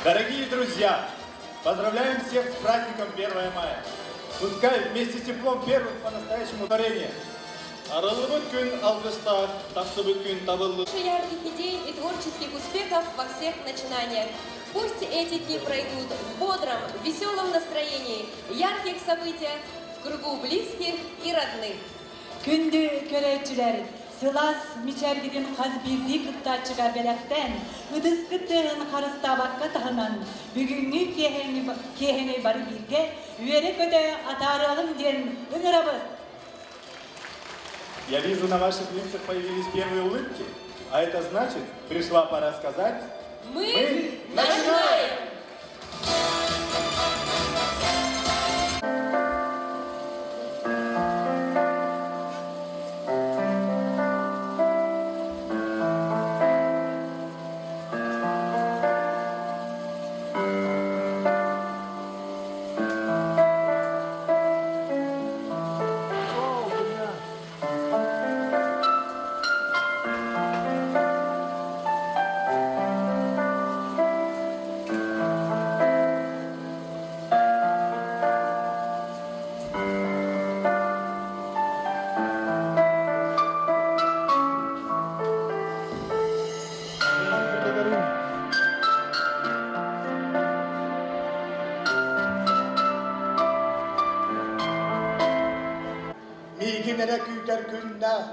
Дорогие друзья, поздравляем всех с праздником 1 мая. Пускай вместе с теплом первых по-настоящему творения. Арыллыбыт күн алгыстаах, тахсыбыт күн табыллы. Ярких идей и творческих успехов во всех начинаниях. Пусть эти дни пройдут в бодром, веселом настроении, ярких событиях, в кругу близких и родных. Күндү көрөөччүлэр, сылаас мичээргитин хас биирдии кыттааччыга бэлэхтээн, ытыскыт тыаһын харыстаабакка таһынан, бүгүҥҥү киэһэни бары бииргэ үөрэ-көтө атаарыаҕыҥ диэн ыҥырабыт! Я вижу, на ваших лицах появились первые улыбки, а это значит, пришла пора сказать Мы, Мы начинаем! Миигин эрэ күүтэр күннээх,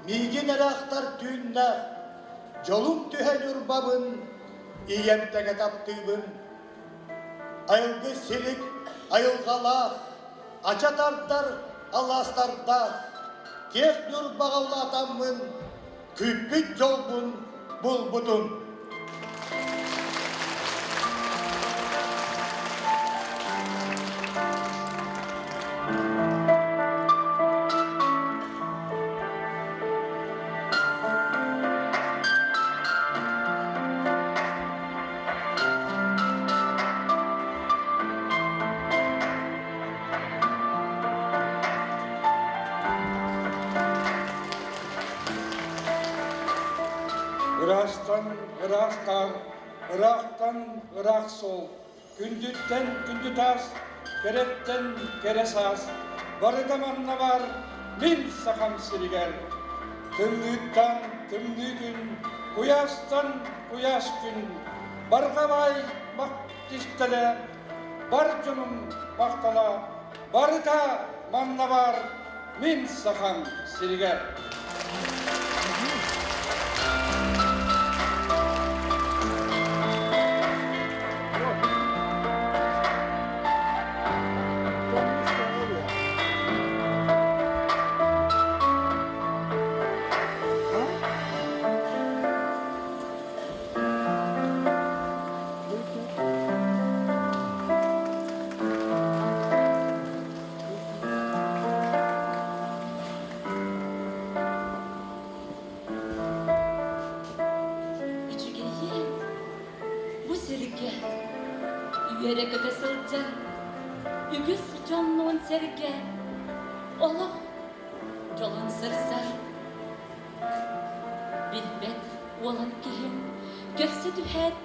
миигин эрэ ахтар түүннээх, дьолум түһэ Ньурбабын, ийэм тэҥэ таптыыбын. Айылгы силик айылҕалаах, ача тардар алаастардаах, киэх Ньурбаҕа улаатаммын, күүппүт дьолбун булбутум. Ыраастан ыраах хаар, ыраахтан ыраах суол, күндүттэн күндү таас, кэрэттэн кэрэ саас, барыта манна баар мин сахам сиригэр. Тымныыттан тымныы күн, куйаастан куйаас күн, барҕа баай кистэлэ, бар дьонум махтала, барыта манна баар мин сахам сиригэр. Үчүгэйиэн, бу сиргэ үөрэ-көтө сылдьар үгүс дьоннуун сэргэ олох дьолун сырсар. Билбэт уолан киһим көрсө түһээт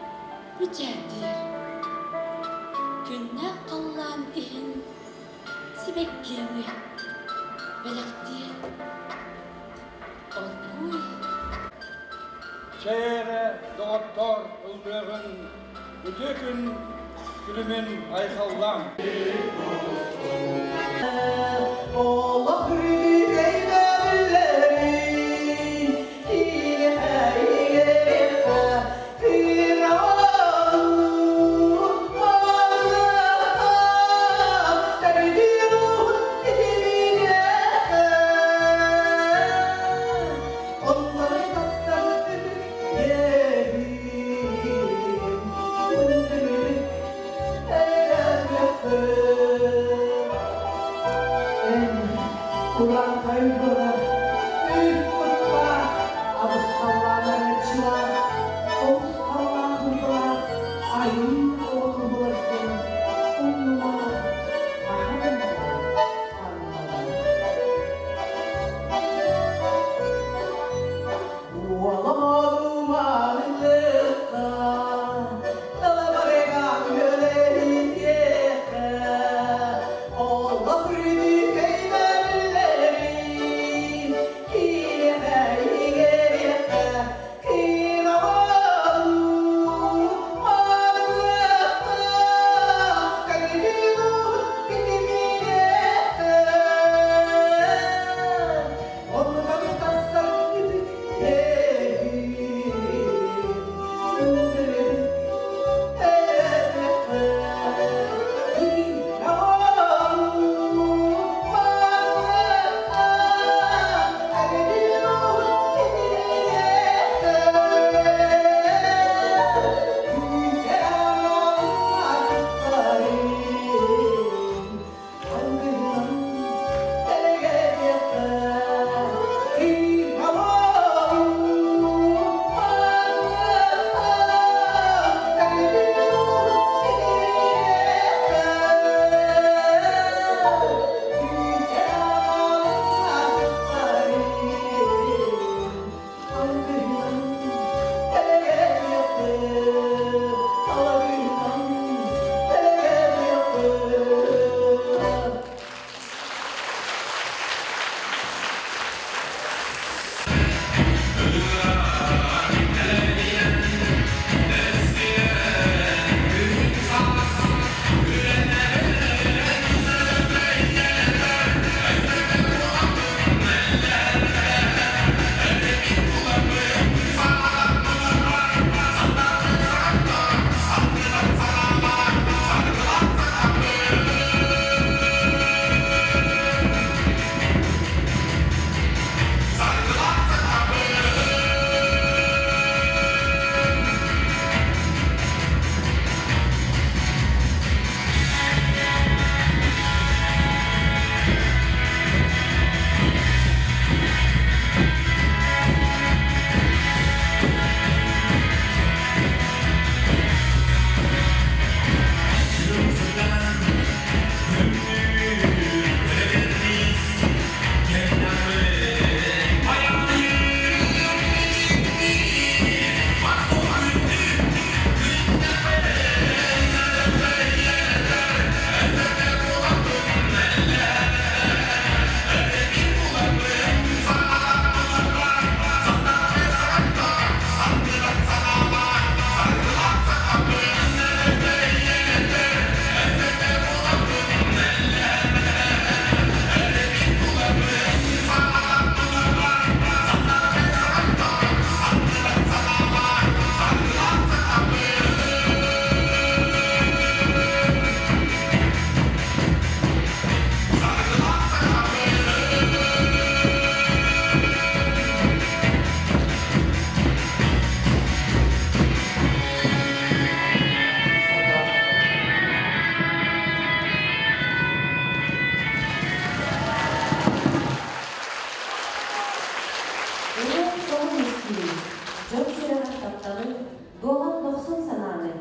мичээрдиир. Күннээх халлаан иһин сибэккини бэлэхтиир. Оргууй. Чэй эрэ, доҕоттоор, ыллыаҕын, үтүө күн күлүмүн айхаллааҥ! Олох үрдүк Эн кулаахай. тапталы, дуолан дохсун санааны,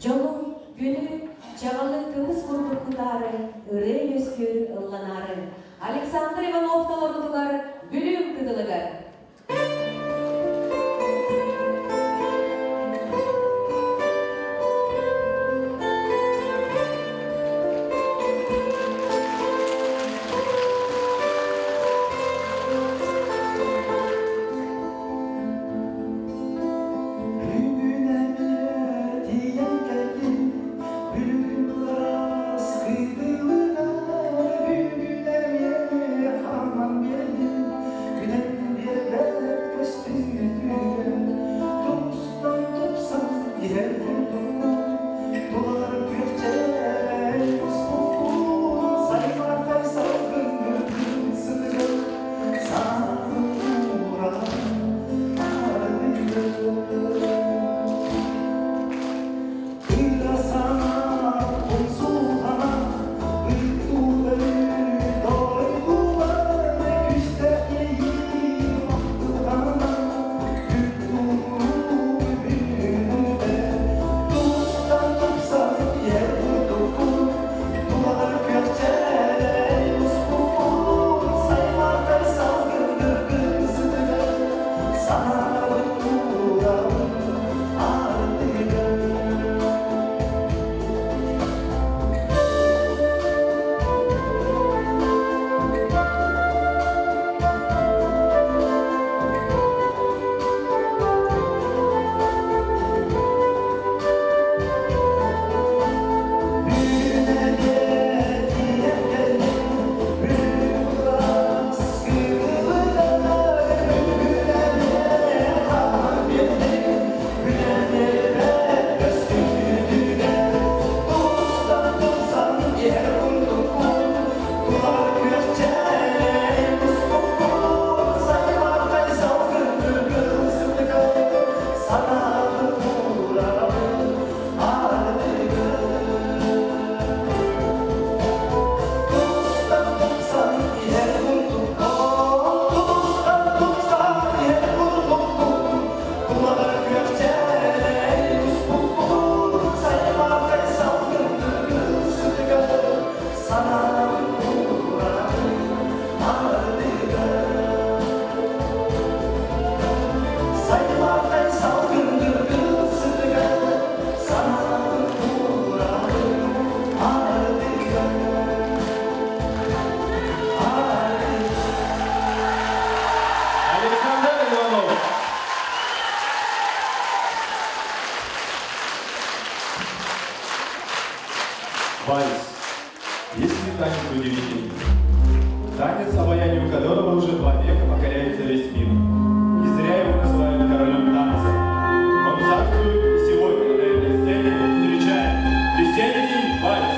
дьолу, күнү, чаҕылы көмүс курдук кутаары, ырыа үөскүүр ылланаары. Александр Иванов толорутугар Бүлүүм кытылыгар. Бүгүн эмиэ тиийэн кэллим, бүгүн ыраас кытылыгар, бүгүн эмиэ хааман биэрдим, бүтэн биэрбэт көстүүтүгэр, тустан тупсан иһэр курдукпун, тулалар күөхчээн куспуккун, саймаархай салгын сытыгар, саҥын ууран Кыра санаа умсулҕана, дойдулар күүстээх иэйии махталҕана, күн бүгүнүгэр тустан тупсан иһэр курдукпун, тулалар күөхчээн успуппун, саймаархай салгын кыргын сытыгар, санаабыт туурабын ардыгар. Sana Александр Иванов. Вальс. Есть ли танец удивительный? Танец, обаянию которого уже 2 века покоряется весь мир. Не зря его называют королем танца. Он царствует и сегодня на этой сцене. Встречаем весенний вальс.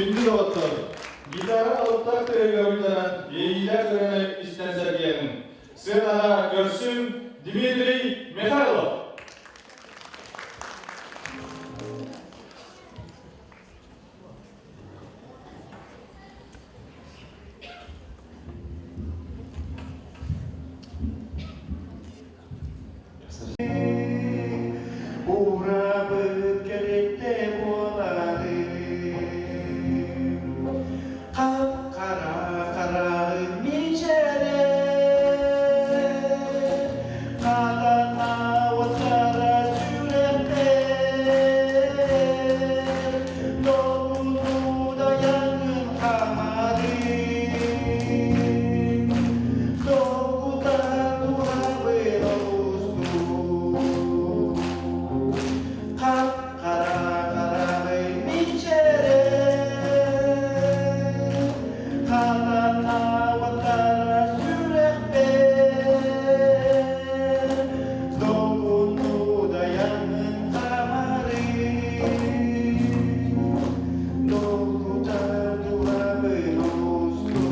Күндү доҕоттор, гитара алыптаах тыаһыгар уйдаран, иэйиилээх ырыаны истэн сэргиэҕиҥ. Сыанаҕа көрсүҥ Дмитрий Михайлов! Уурабыт кэлиттэ буолары Хап-хара хараҕын мичээрэ Хатана уоттара сүрэхпэр Долгутуу дайаҥын хамарыы Долгутан туһабын олустуу Хап-хара хараҕый мичээрэ Хатана уоттара сүрэхпэр Долгуну дайаҥын хамарыы Долгутар дууһабын олустуу.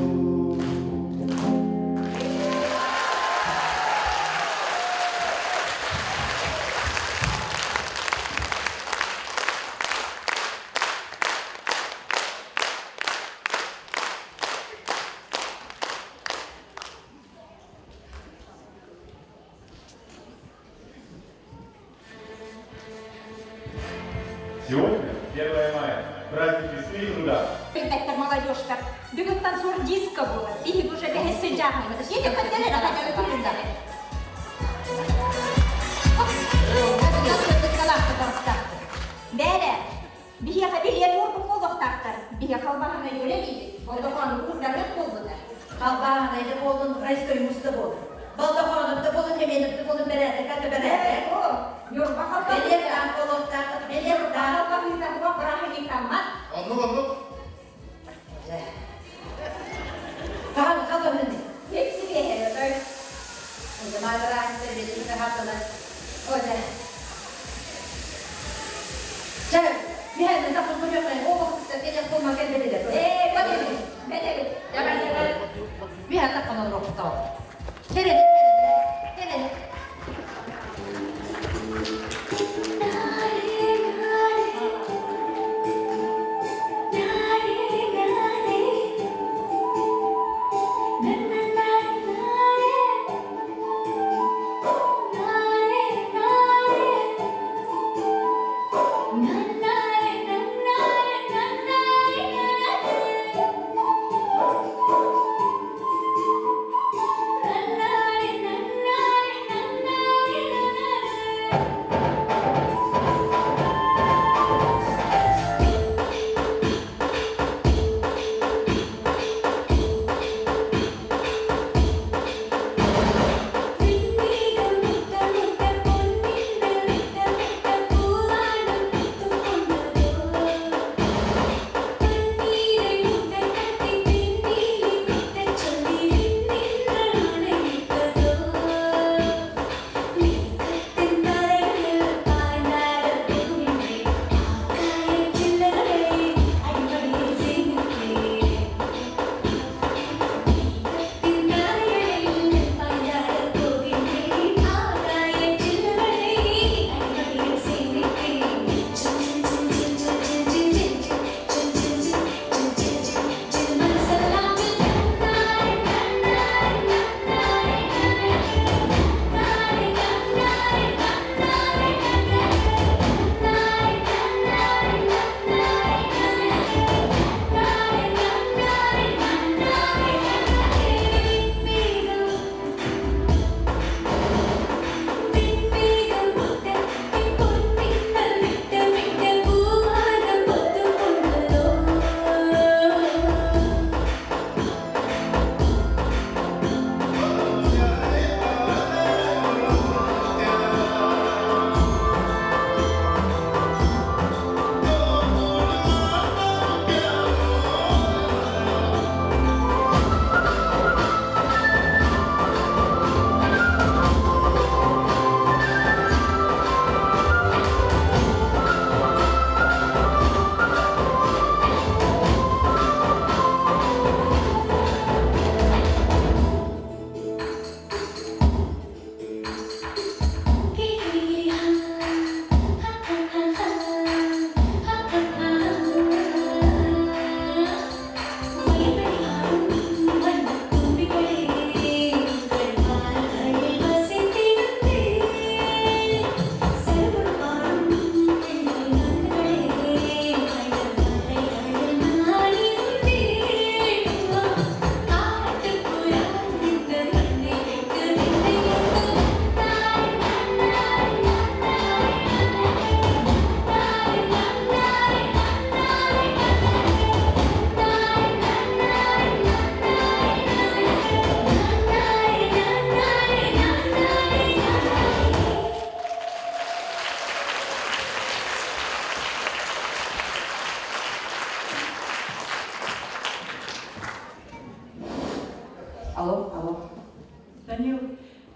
Сегодня 1 мая, праздник весны и труда. Билбэттэр молодежтар. Бүгүн танцор диско буолар. Биһиги уже бэһис сылдьаахмыт. Едет хотели хотели Бээрэ, биһиэхэ билиэт уурбут буолуохтаахтар. Биһиэхэ халбаһына үлэлиибит. Болдохону уурдарыах буолбута. Халбааһынай да буоллун, райской мус да буоллун. Болдохоонук да буоллун, Хеменов да буоллун, бэрээдэк да бэрээдэк. Ньурба Бэлиэр таах буолуохтаах, бэлиэр таах. халбаһыыта туох бырааһынньыктаммат. Оннук, оннук. Хаһан халбаһыны? Хепси биэһэ. Мадраанта билин хатылар. Оля. Чэ, биһэн тахын көрүөххэ, ол вакытта кэлэн кулма кэлбэтилэр. Ээ, бэтэбит, бэтэбит. Давай, давай. Биһэн тахын олоруохтоо. Кэлэн, кэлэн, кэлэн.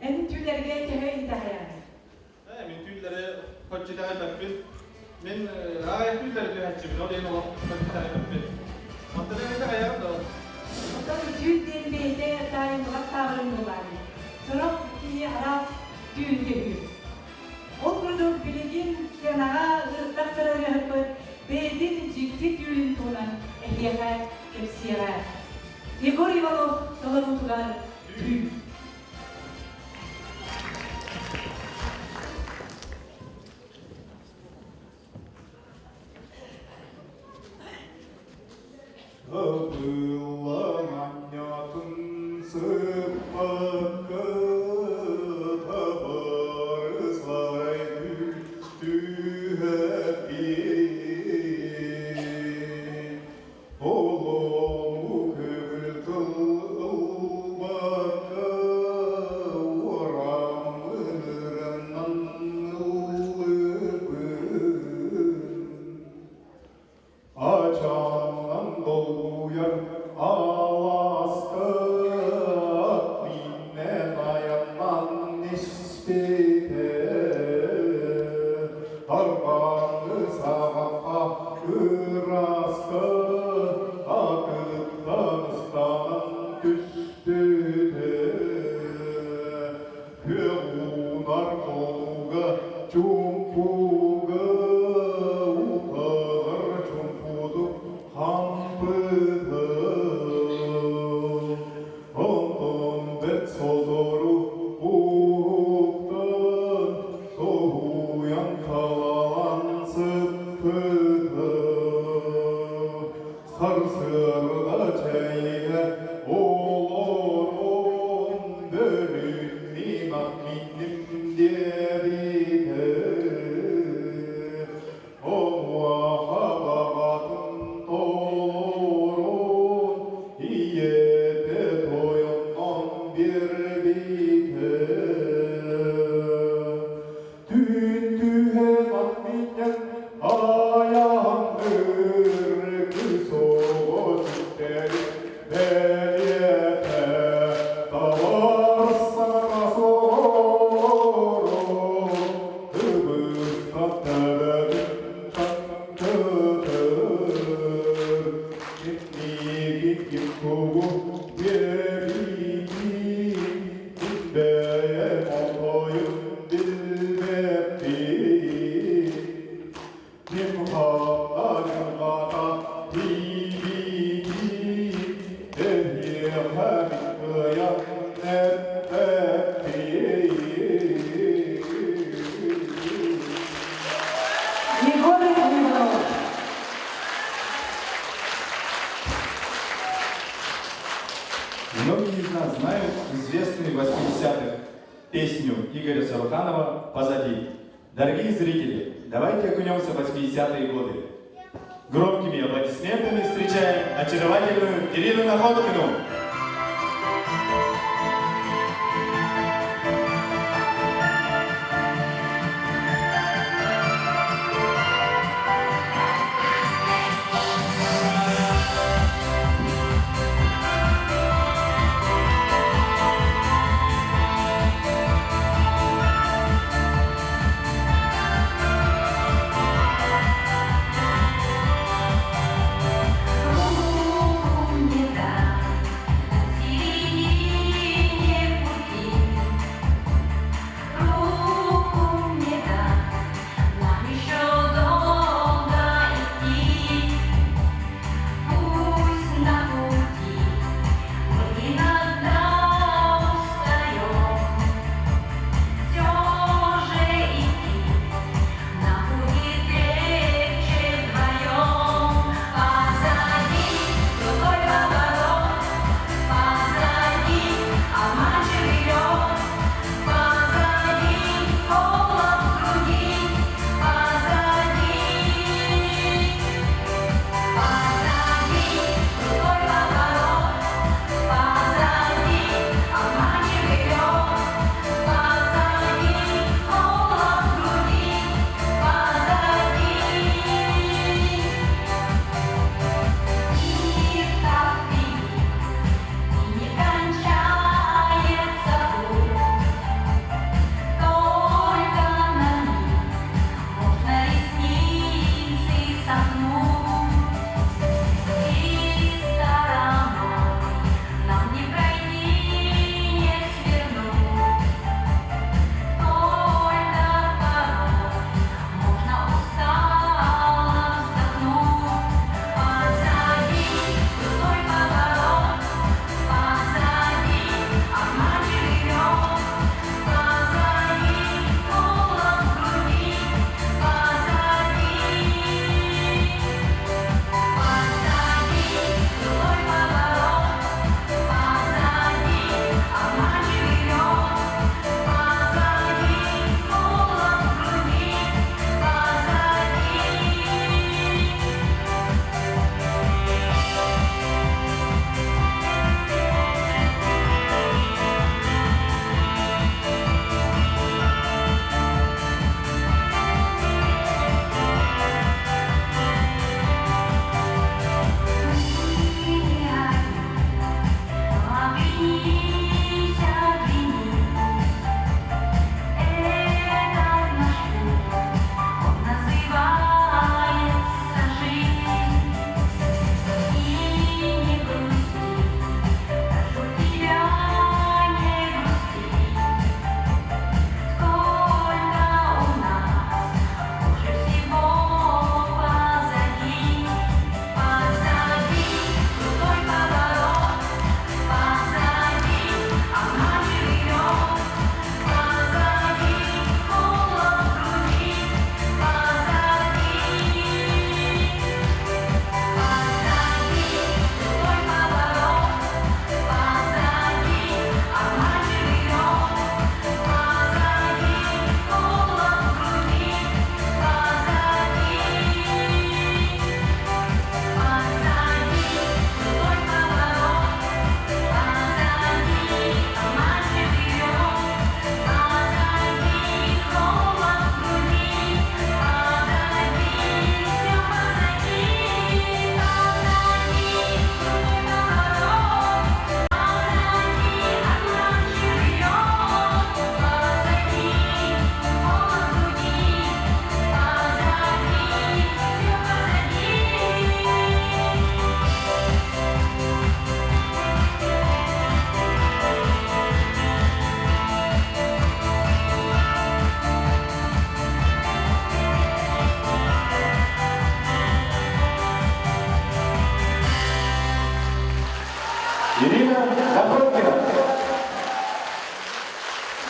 Эн түүлэргэ төһө итэҕэйэҕин? Ээ, мин түүллэри хоччу итэҕэйбэппин. Мин аҕай түүллэри түһээччибин, ол иһин олох хоччу итэҕэйбэппин. Оттон эн итэҕэйэҕин дуо? Оттон түүл диэн бэйэтэ таайыллыбат таабырын буолаары. Сорох киһи араас түүл түһүүр. Ол курдук билигин сценаҕа ыырыттах сырыһыппыт бэйэтин дьикти түүлүн туһунан эһиэхэ кэпсиэҕэ. Егор Иванов толоруутугар түүл. Ыбыллан анньатын сыппакка табарысай түһэппит. Олоҥу көҥүл тыл ылбакка уораммын ыллыыбын. Ачааннан долгуйар алааска миннэн айаннан испитэ. Арҕаҥҥы саҕахха ырааска атыттан ыстанан түспүтэ. Күөх уунар хонууга чуумпуга утаҕар чуумпутук хампыта. Онтон бэрт сотору уһуктан соһуйан талаан сыппыта. Сарсыарда чэйгэ олорон бөлүннүм ат минним диэбитэ. Онуоха баҕатын толорон ийэтэ тойоннон биэрбитэ. Түүн түһэн ат минньэн айаҥныыр кыыс оҕо түктэри бэлиэтэ табар саҥа сорон ыбыстан төбөтүн таҥкытыр Миигин ким тугу диэбитий Бэйэм оҥойун билбэппин Ким ханна тиийбитий Эһиэхэ мин кыайан эппэппин. Егор Иванов. Многие из нас знают известную в 80-х песню Игоря Саруханова «Позади». Дорогие зрители, давайте окунемся в 80-е годы. Громкими аплодисментами встречаем очаровательную Ирину Находкину. Кругом беда.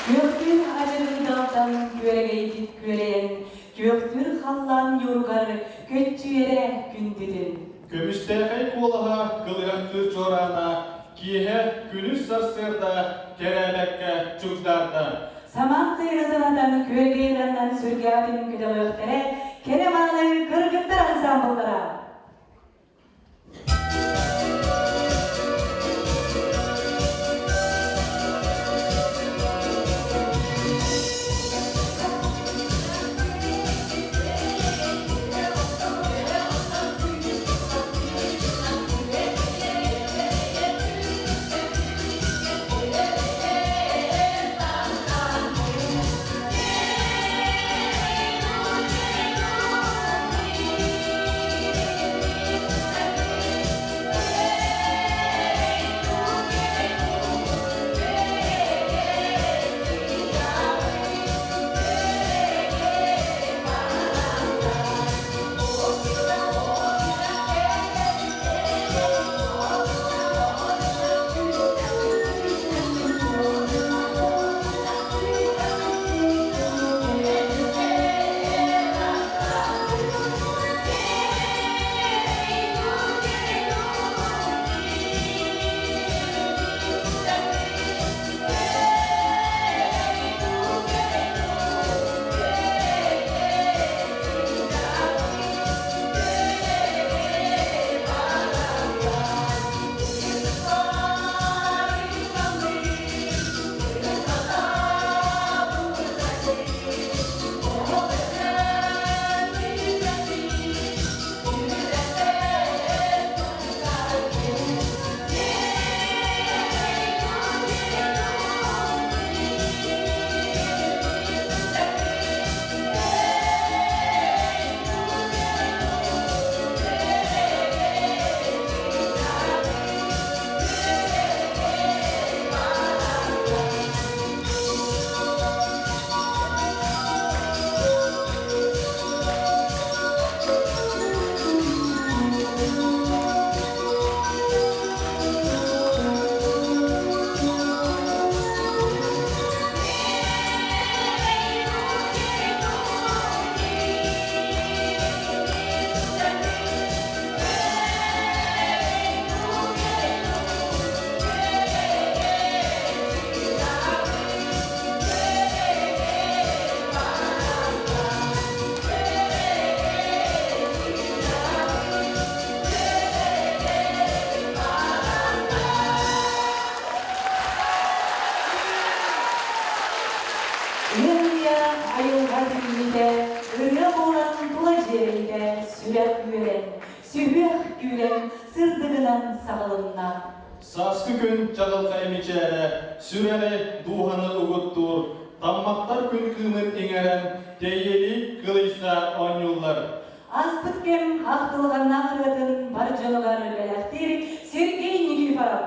Күөхтүүр адьыргы далтан күөрэгэйбит күөрэйэн, күөхтүүр халлаан ньууругар көччүйэрэ күндүтүн. Көмүстээхэй куолаһа кылыһахтыыр чуораана киэһэ күнүс сарсыарда кэрээбэккэ чугдаарда. Самаан сайыны санатан күөрэгэй ыраннан сүргэҕитин көтөҕүөхтэрэ кэрэ-мааны кыргыттар ансаамбыллара. Ырыа айылҕа түүнүтэ, ырыа буолан тула дьиэрэйдэ сүрэх үөрэн, сүһүөх күүрэн сырдыгынан саҕылынна. Сааскы күн чаҕылхай мичээрэ, сүрэҕи, дууһаны угуттуур, таммахтар күн кыымын иҥэрэн, тэйиэлии кылыйса оонньууллар. Ааспыт кэм ахтылҕаннаах ырыатын бар дьонугар бэлэхтиир Сергей Никифоров.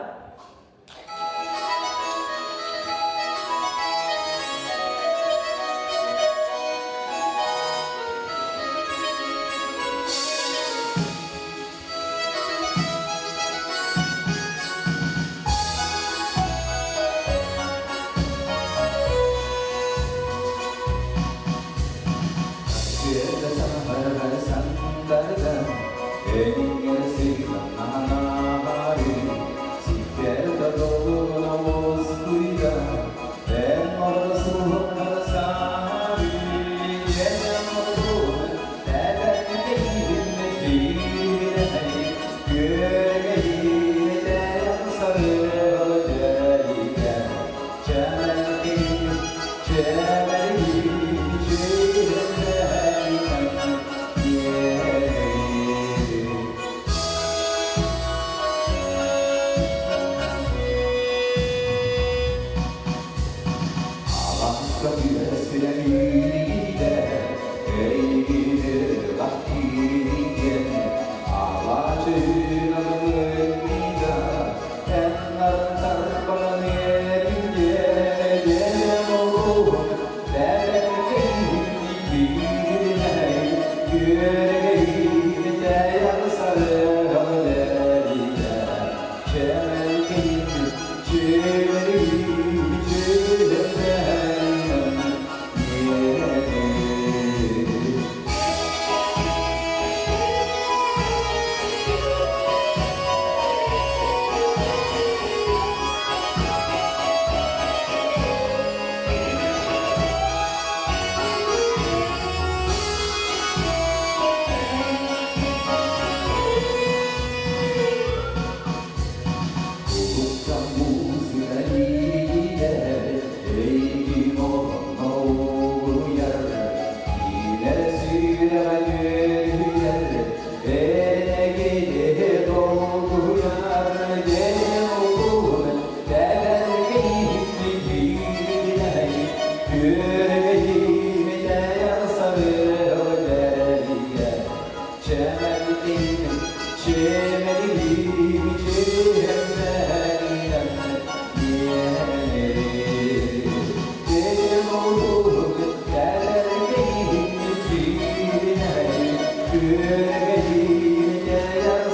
Күөрэгэйиитэ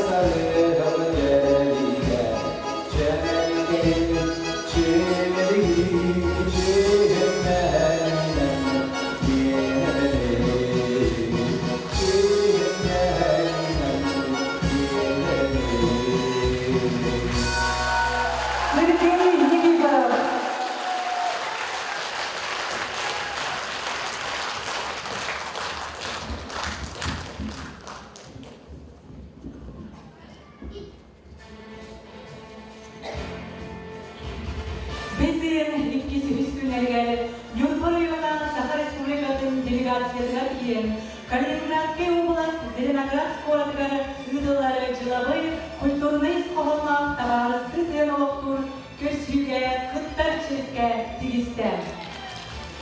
сарыал дьэрэлийэ, Чэмэлкэйин чиҥэригии чиҥнэһинэн киэнэри, чиҥнэһинэн киэнэри. Сергей Никифоров. Бэс ыйын иккис үһүс күннэригэр Ньурба оройуона Саха Республикатын делегациятыгар киирэн Калининградскай уобалас Зеленоградск куоратыгар ыытыллар дьылабый культурнай ис хоһоонноох табаарыстыы сыһыан олохтуур көрсүһүүгэ кыттар чиэскэ тигистэ.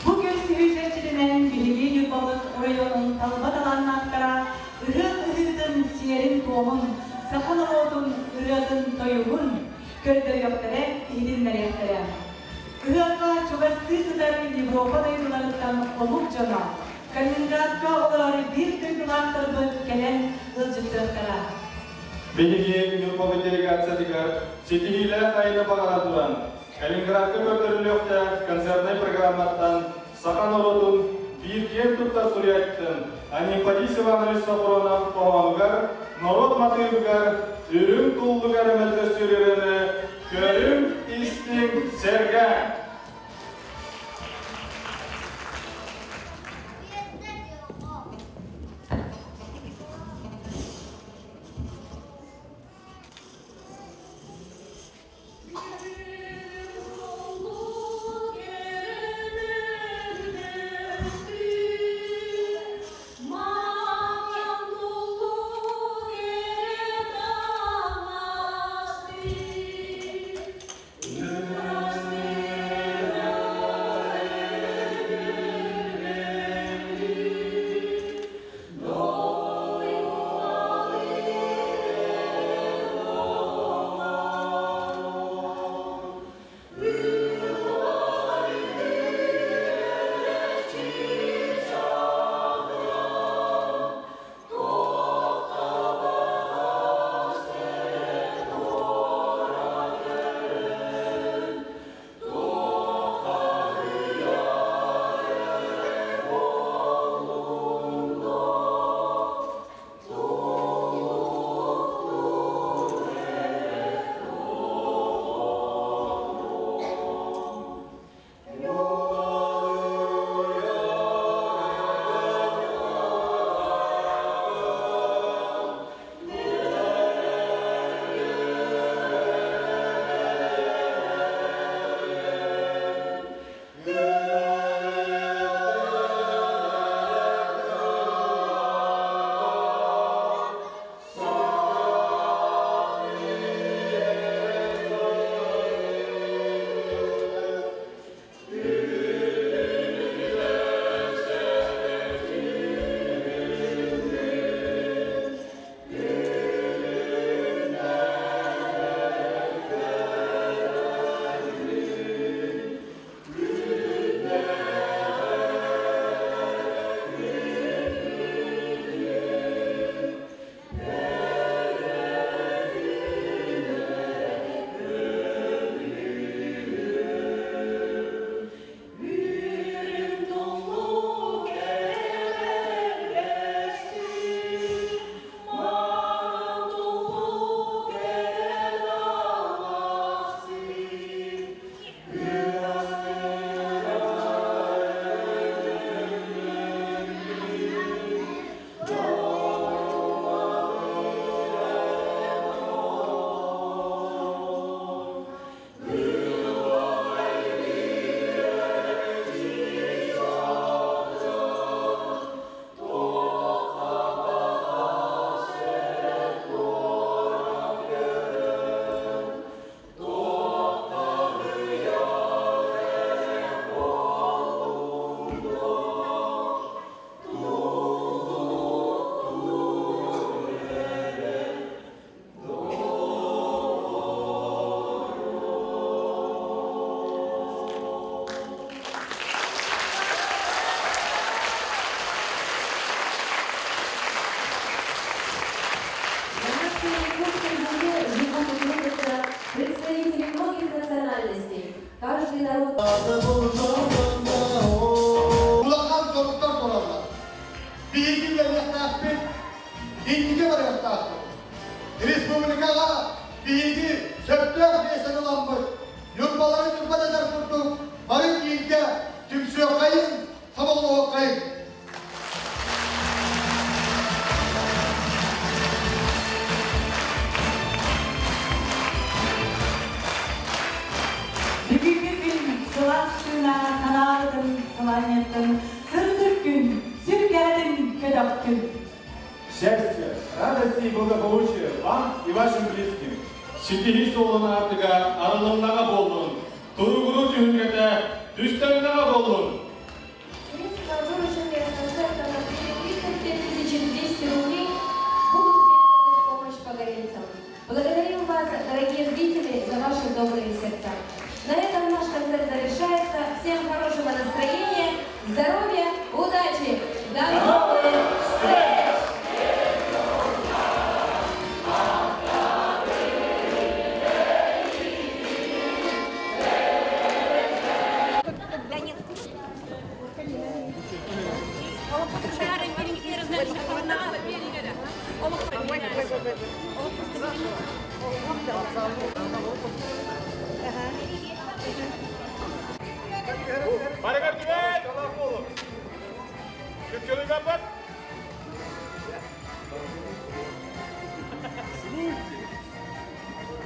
Бу көрсүһүү чэрчитинэн биһиги Ньурбабыт оройуонун талба талааннаахтара ыһыах ыһыытын сиэрин-туомун, саха норуотун ырыатын-тойугун көрдөрүөхтэрэ, иһитиннэриэхтэрэ. Ыһыахха чугастыы сытар Европа дойдуларыттан омук дьоно Калининградка олорор биир дойдулаахтарбыт кэлэн ыалдьыттыахтара. Биһиги Ньурбабыт делегациятыгар ситиһиилээх айаны баҕара туран, Калининградка көрдөрүллүөхтээх концертнай программаттан саха норуотун биир киэн туттар суруйааччытын Анемподист Иванович Софронов хоһоонугар норуот матыыбыгар үрүҥ туллугар мөлтөстүүр ырыаны көрүҥ, истиҥ, сэргээҥ! Маҥан туллук эрэ аастын, сырдык күн, сүргэҕитин көтөхтүн! Счастья, радости и благополучия вам и вашим близким! Ситиһии суолун аартыга арылыннаҕа буоллун, туругуруу түһүлгэтэ түстэннэҕэ буоллун! Средства, вырученные с концерта на 35 200 рублей, будут переданы в помощь погорельцам. Благодарим вас, дорогие зрители, за ваши добрые сердца. На этом наш концерт завершается. Всем хорошего настроения, здоровья, удачи! До новых встреч! Барыгар түбэт! Күккөлүгаппат!